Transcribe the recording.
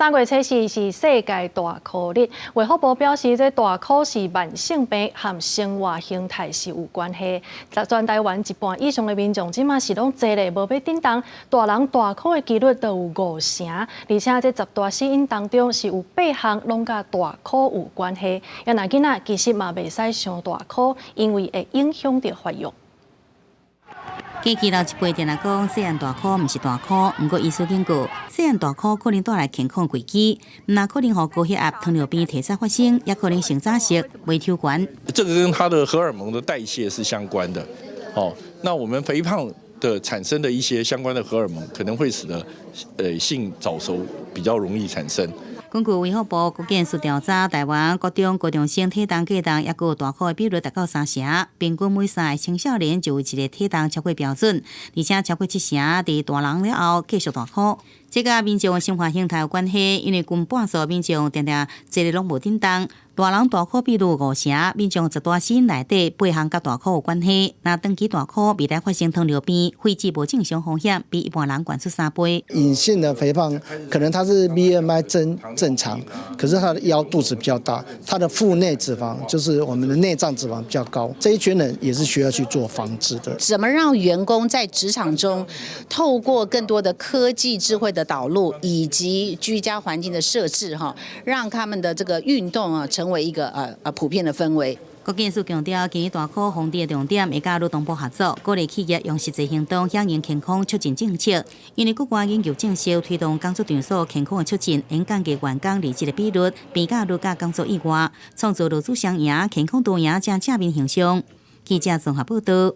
3月初四是世界大箍日，衛福部表示，這大箍是慢性病，和生活形態是有關係。全台灣一半以上的民眾這馬是攏坐咧無欲振動，大人大箍的幾率都有五成，而且這十大死因當中是有八項攏佮大箍有關係。啊若囡仔其實嘛袂使傷大箍，因為會影響著發育。過去老一輩定定講，細漢大箍毋是大箍，毋過醫師警告，細漢大箍可能帶來健康危機，毋但可能予高血壓、糖尿病提早發生，也可能性早熟、袂抽懸。這個跟他的荷爾蒙的代謝是相關的。哦，那我們肥胖的產生的一些相關的荷爾蒙，可能會使得性早熟比較容易產生。根據衛福部國健署調查，台灣國中高中生體重過重，抑閣有大箍的比率達到三成，平均每三個青少年就有一個體重超過標準，而且超過七成佇大人了後繼續大箍。這佮民眾的生活形態有關係，因為近半數民眾定定坐咧攏無振動，大人大箍比率五成，民眾十大死因內底八項佮大箍有關係。若長期大箍，未來發生糖尿病、血脂無正常風險，比一般人懸出三倍。隱性的肥胖可能他是 BMI 正常，可是他的腰肚子比較大，他的腹內脂肪就是我們的內臟脂肪比較高，這一群人也是需要去做防治的。怎麼讓員工在職場中透過更多的科技智慧的導入以及居家環境的設置，哈，讓他們的這個運動啊成為一個普遍的氛圍。國健署強調，今年大箍防治的重點會佮勞動部合作，鼓勵企業用實際行動響應健康促進政策。因為國外研究證實，推動工作場所健康的促進，會降低員工離職的比率、病假率佮工作意外，創造勞資雙贏、健康多贏正正面形象。記者綜合報道。